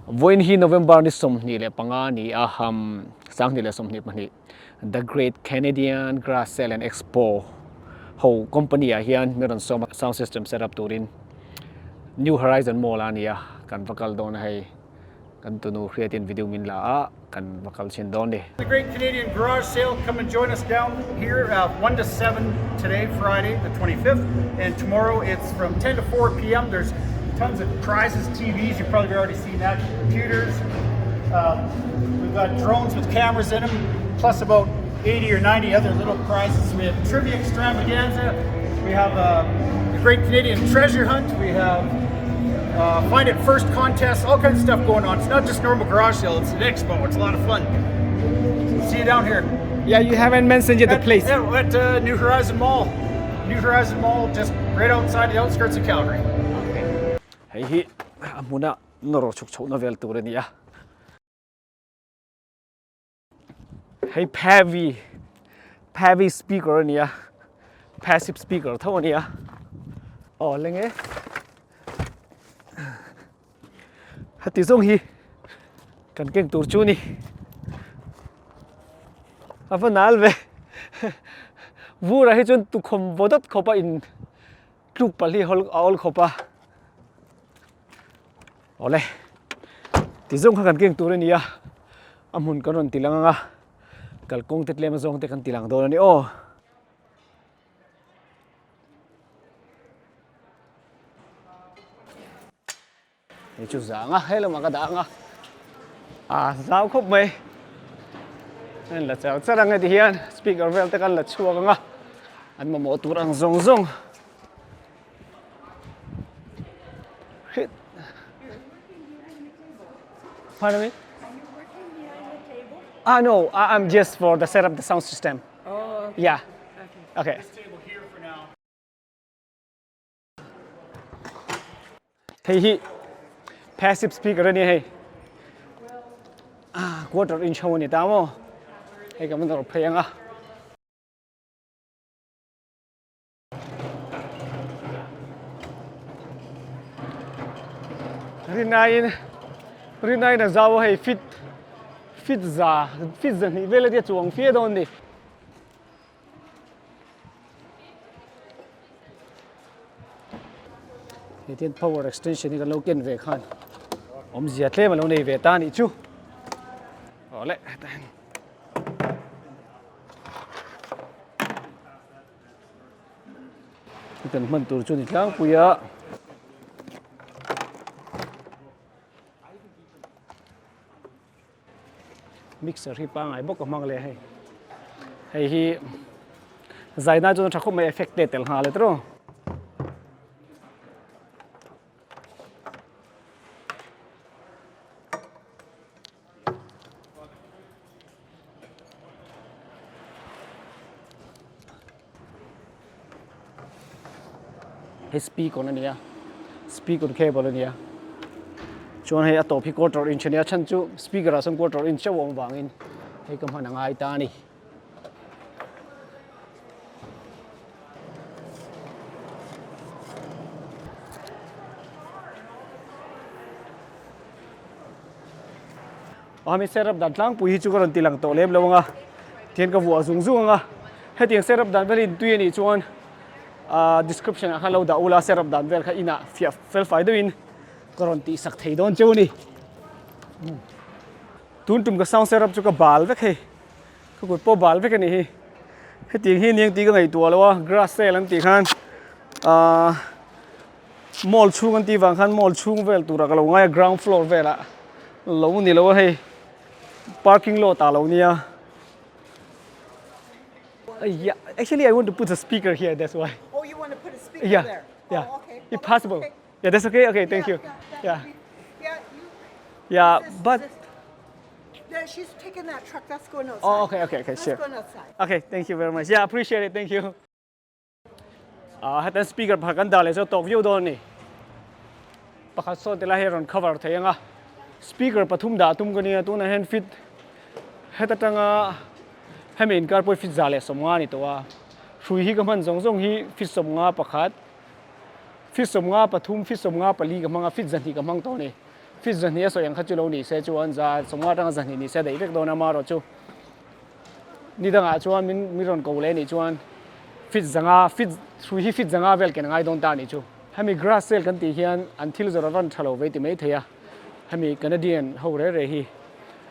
Vawiin hi November ni 25 ni a ham 2022 The Great Canadian Grass Sale and Expo ho company ah hian min rawn sawm a sound system set up turin New Horizon Mall ah a ni a kan va kal dawn a hei kan tunu hriatin video min la a kan va kal chhin dawn ni. The Great Canadian Garage Sale come and join us down here 1 to 7 today Friday the 25th and tomorrow it's from 10 to 4 pm there's tons of prizes TVs you've probably already seen that computers um, we've got drones with cameras in them plus about 80 or 90 other little prizes we have trivia extravaganza we have uh, the Great Canadian Treasure Hunt we have uh, find it first contest all kinds of stuff going on it's not just normal garage sale it's an expo it's a lot of fun so see you down here Yeah, you haven't mentioned yet the place. Yeah, at uh, New Horizon Mall. New Horizon Mall, just right outside the outskirts of Calgary. Hei hi a hmuna nawr chhuk chhohna vel tur a ni a. Hei Pavi Pavi speaker a ni a passive speaker tho a ni a. Aw leng e. Heti zawng hi kan keng tur chu ni. A va nal ve. Vur ah hi chuan tukhawm vaw dawt khawp a in tluk palh hi a awl khawp a. Awle ti zawng kha kan keng tur a ni a, a hmun kan rawn ti lang ang a, kalkawng te tlem zawng te kan ti lang dawn a ni aw. Hei chu zang a, he lamah ka dah ang a, a zau khawp mai. An la char char ang e ti hian speaker vel te kan la chhuak ang a, an mamawh tur ang zawng zawng. Pardon me? Are you working behind the table? Ah no, I'm just for the set up the sound system. Oh, okay. Yeah. Okay. Okay. This table here for now. Hei hi passive speaker a ni hei. Ah, quarter inch ho a ni ta maw? Hei ka man phei anga. Rinain Rinain a zau a hei fit fit za fit za hnih vel a tia chuang fia dawn ni. Hetian power extension hi kan lo ken ve khan awmzia tlem a lo nei ve ta anih chu. Awle hetah hian kan hman tur chu a ni tlangpui a. Mixer hi pangai bawk a hmang leh hei. Hei hi zai nan chuan a tha khawp mai effect te tel nghal e tiraw. Hei speaker a ni a speaker cable a ni a chuan hei a tawp hi quarter inch a nia chhan chu speaker ah sawn quarter inch chauh a awm vangin hei ka hman a ngai ta a ni. Ami setup dan tlangpui hi chu ka rawn ti lang tawh lem lo ang a tihian ka vuah zung zung ang a hetiang setup dan vel hi intui a nih chuan ah description ah khan lo dah ula setup dan vel kha inah fiah fel fai deuhin ka rawn tih sak thei dawn cheu a ni tun tum ka sound setup chu ka bal vek hei ka kut pawh bal vek a nih hi hetiang hi aniang tih ka ngaihtuah lo a grass sale an tih khan ah. Mall chhung an tih vang khan mall chhung vel turah ka lo ngai a ground floor velah lo ni lo a hei parking lot ah lo nia yeah actually I want to put a speaker here that's why Oh, you want to put a speaker yeah there? yeah Oh, okay. if Well, that's possible okay. yeah that's okay okay thank Yeah, you yeah, that yeah would be- Yeah, you. yeah this- but this- Yeah, she's taking that truck. That's going outside. oh okay okay okay That's sure going outside. okay thank you very much yeah appreciate it thank you Ah hetiang speaker pakhat kan dah leh chu a tawk viau dawn a ni. Pakhat sawn tilai hi a rawn cover thei ang a, speaker pathum dah tum ka nia tunah hian fit het atanga hemi inkar pawh hi fit 150 a ni tawh a, hrui hi ka hman zawng zawng hi fit 50 pakhat, fit 53, fit 54 ka hmang a, fit 200 ka hmang tawh a ni. Feet 200 a sawi ang kha chu lo ni se chuan 150 atanga 200 ni se daih vek dawn a amaherawh chu ni dangah chuan min min rawn ko leh anih chuan feet 500 feet hrui hi feet 500 vel ken a ngai dawn ta anih chu. Hemi grass sale kan tih hian an thil zawrh a rawn tha lo vei ti mai thei a, hemi Canadian ho re re hi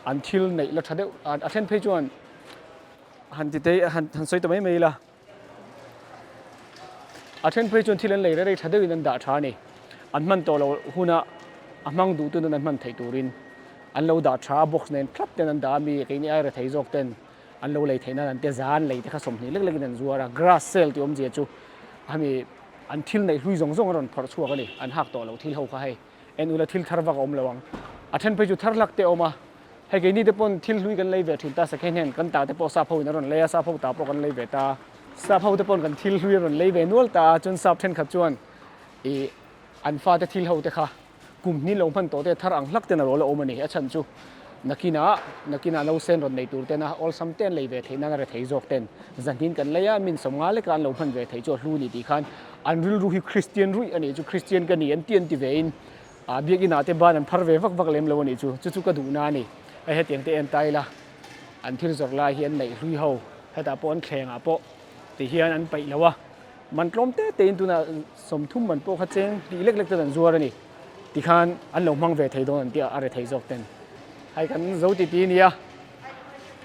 an thil neih la tha deuh a then phei chuan han ti tei han han sawi ta mai mai ila a then phei chuan thil an lei re re tha deuhin an dah tha a ni. An hman tawh loh huna a hmang duh tun an hman theih turin an lo dah tha a, box nen thlap ten an dah a mi keini aira thei zawk ten an lo lei theih nan an te zan lei te kha 20 lek lekin an zuar a, grass sale tih awmzia chu hemi an thil neih hlui zawng zawng a rawn phawrh chhuak a ni, an hak tawh loh thil ho kha hei en ula thil thar vak a awm lo ang, a then phei chu thar hlak te a awm a, hei keini te pawn thil hlui kan lei ve thin ta second hand kan ta te pawh sap ho in a rawn lei a, sap ho ta pawh kan lei ve ta, sap ho te pawn kan thil hlui a rawn lei ve nual ta a, chuan sap thenkhat chuan ih an fate thil ho te kha Kum hnih lo hman tawh te thar ang hlak ten a rawl a awm a ni. A chhan chu nakinah nakinah nausen rawn nei tur tena awlsam te an lei ve theih nan a rethei zawk ten zahnin kan lei a, min 50 leka an lo hman ve theih chu a hlu ni tih khan an rilru hi Kristian ruih a nih chu Kristian ka ni an ti an ti ve in ah biakinn ah te ban an phar ve vak vak lem lo a nih chu chu chu ka duhna a ni. Hei hetiang te en ta ila an thil zawrh lai hi an neih hlui ho hetah pawh an thleng ah pawh ti hian an paih lo a. Man tlawm te te in tunah 30 man pawh kha cheng tih lek lek ten an zuar a ni tikhan an lo hmang ve thei dawn an tia a re thei zawk ten. Hei kan zo ti ti nia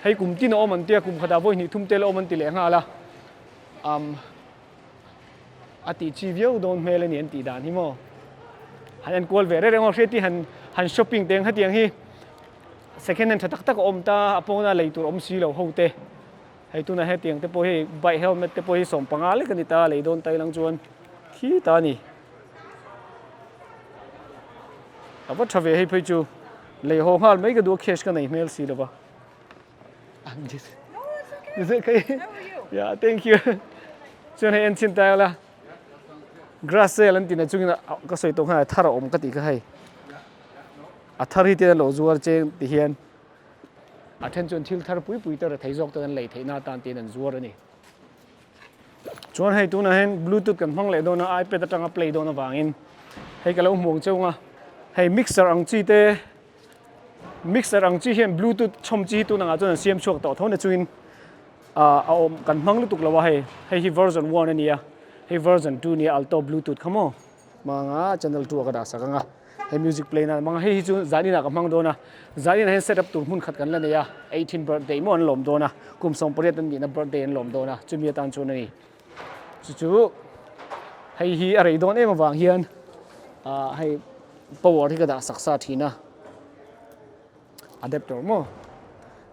hei kum tin a awm an tia kum khatah vawi hnih thum tel a awm an ti leh nghal a um a tih chi viau dawn hmel a ni an tih dan hi maw han enkual ve reng reng aw hriati han han shopping teng hetiang hi second hand tha tak tak a awm ta a pawna lei tur awm si lo ho te. Hei tunah hetiang te pawh hi bike helmet te pawh hi 15 lek a ni ta lei dawn ta ilang chuan khi ta a ni. A va tha ve hei phei chu lei haw nghal mai ka duh a cash ka nei hmel si lova. I'm just No, it's okay. Is it okay? How are you? Yeah, thank you. Chuan hei en chhin ta ila. Grass sale an tina chungin ka sawi tawh khan a thar a awm ka tih kha hei. A thar hi te an lo zuar cheng ti hian A then chuan thil thar pui pui te rethei zawk ten an lei theihna atan tiin an zuar a ni. Chuan hei tunah hian bluetooth kan hmang leh dawn a, ipad atanga play dawn avangin hei ka lo hmu ang cheu ang a, hei mixer ang chi te mixer ang chi hian bluetooth chhawm chi hi tun angah chuan an siam chhuak tawh tho na chungin a awm kan hmang lutuk lo a hei, hei hi version one a nia, hei version two a nia alto bluetooth kha maw. Hmanga channel two a ka dah sak ang a. He music play nan hmang a, hei hi chu zan inah ka hmang dawn a, zan inah hian set up tur hmun khat kan la nei a, 18 birthday maw an lawm dawn a, kum 18 an nihna birthday an lawm dawn a, chumi atan chuan a ni. Chu chu hei hi a rei dawn em avang hian ah hei power hi ka dah sak sa thin a, adapter maw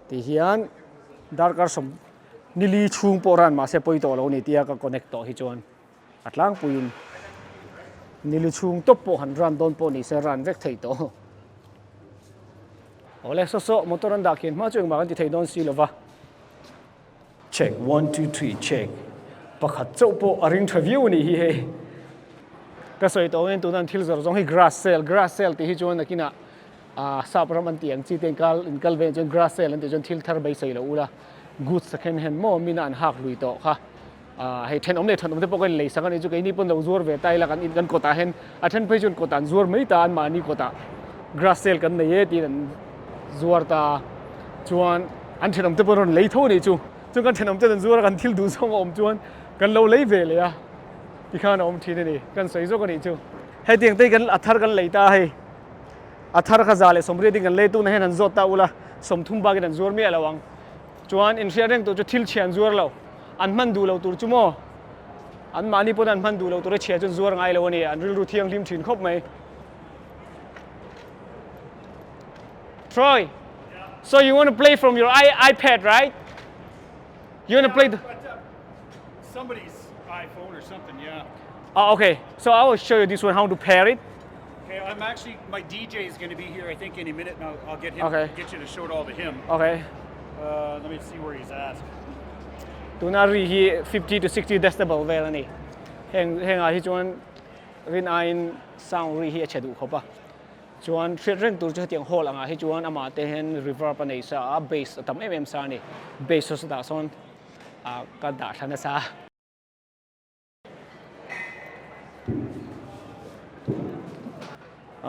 ti hian darkar 40 chhung pawh ran mahse pawi tawh lo a ni tia ka connect tawh hi chuan. A tlangpuiin nili chhung tawp pawh han ran dawn pawh ni se ran vek thei tawh. Awle saw saw motor an dah khian hma chu engmah kan ti thei dawn si lova. Check one two three check pakhat chauh pawh a ring tha viau a nih hi hei. Ka sawi tawh angin tuna an thil zawrh zawng hi grass sale grass sale tih hi chuan nakinah ah sap ram an tih ang chi te inkal inkal ve chuan grass sale an tih chuan thil thar beisei lo ula goods second hand maw mina an hak lui tawh kha. Ahh hei thenawm leh thenawm te pawh kan inlei sak a nih chu keini pawn lo zuar ve ta ila kan in kan kawtah hian a then phei chuan kawtah an zuar mai ta an mahni kawtah grass sale kan nei e tiin an zuar ta chuan an thenawm te pawh rawn lei tho a nih chu chuan kan thenawm ten an zuar a kan thil duh zawng a awm chuan kan lo lei ve leh a tikhan a awm thin a ni kan sawi zawk a nih chu hetiang te hi kan a thar kan lei ta a hei a thar kha 180 in kan lei tuna hian han zawt ta ula 30 bakin an zuar miah lo ang. Chuan inhriat reng tur chu thil chhia an zuar lo. An hman duh lo tur chu maw? An mahni pawn an hman duh lo tur a chhia chu an zuar ngai lo a ni. An rilru thianghlim thin khawp mai. Troy, so you want to play from your iPad, right? You want to play the... Somebody's iPhone or something, yeah. Oh, okay. So I will show you this one, how to pair it. Okay, I'm actually, my DJ is going to be here, I think, any minute, and I'll, I'll get him, okay. get you to show it all to him. Okay. Let me see where he's at. Tuna ri hi 50 to 60 decibel vel ani. Heng heng ah hi chuan rin aiin sound ri hi a chhe duh khawp a. Chuan hriat reng tur chu hetiang hall angah hi chuan amah te hian reverb a nei sa a, bass a tam em em sa a ni. Bass saw dah sawn ka dah thla nasa.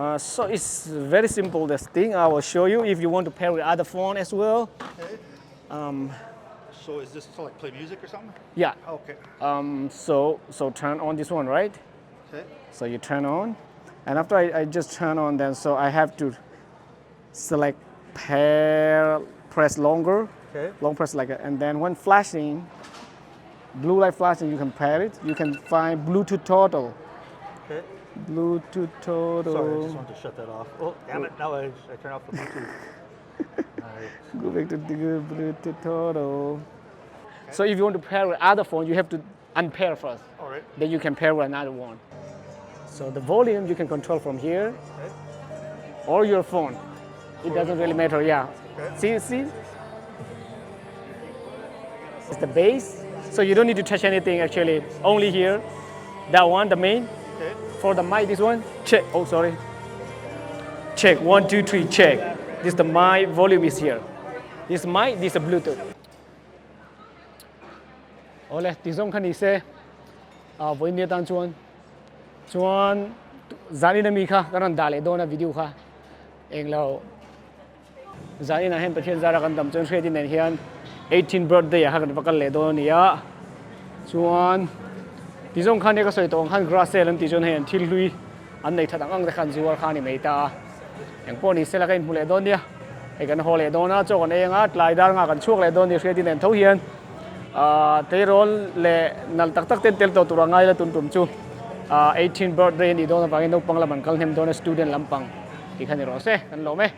Uh, so it's very simple this thing. I will show you if you want to pair with other phone as well. Okay. So is this to like play music or something? Yeah. Okay. So so turn on this one, right? Okay. So you turn on, and after I just turn on, then so I have to select pair, press longer, Okay. long press like that, and then when flashing, blue light flashing, you can pair it. You can find Bluetooth total. Okay. Bluetooth total. Sorry, I just wanted to shut that off. Oh, damn it. Now I turn off the Bluetooth. All right. Go back to the Bluetooth total. So if you want to pair with other phone, you have to unpair first. All right. Then you can pair with another one. So the volume you can control from here Okay. or your phone. It doesn't really matter, yeah. Okay. See, see? It's the base. So you don't need to touch anything actually. Only here. That one, the main. Okay. For the mic, this one, check. Oh, sorry. Check, 1, 2, 3, check. This the mic volume is here. This mic, this is Bluetooth. Ole, ti zawng kha ni se. A vawiin ni atan chuan chuan zanin ami kha kan rawn dah leh dawn a video kha englo zanin ah hian Pathian zara kan dam chuan hriatin nen hian 18 birthday ah kha kan va kal leh dawn a ni a chuan ti zawng kha nia ka sawi tawh ang khan grass sale an tih chuan hei an thil hlui an nei that ang ang te kha an zuar kha a ni mai ta a engpawh ni sela ka inhmu leh dawn nia hei kan haw leh dawn a chaw kan ei anga tlai dar nga kan chhuak leh dawn ni hriatin nen tho hian Ahh tleirawl leh nal tak tak ten tel tawh tur a ngai la tun tum chu ahh 18 birthday a nih dawn avangin naupang lam an kal hnem dawn a student lampang tih kha ni rawh se kan lawm e.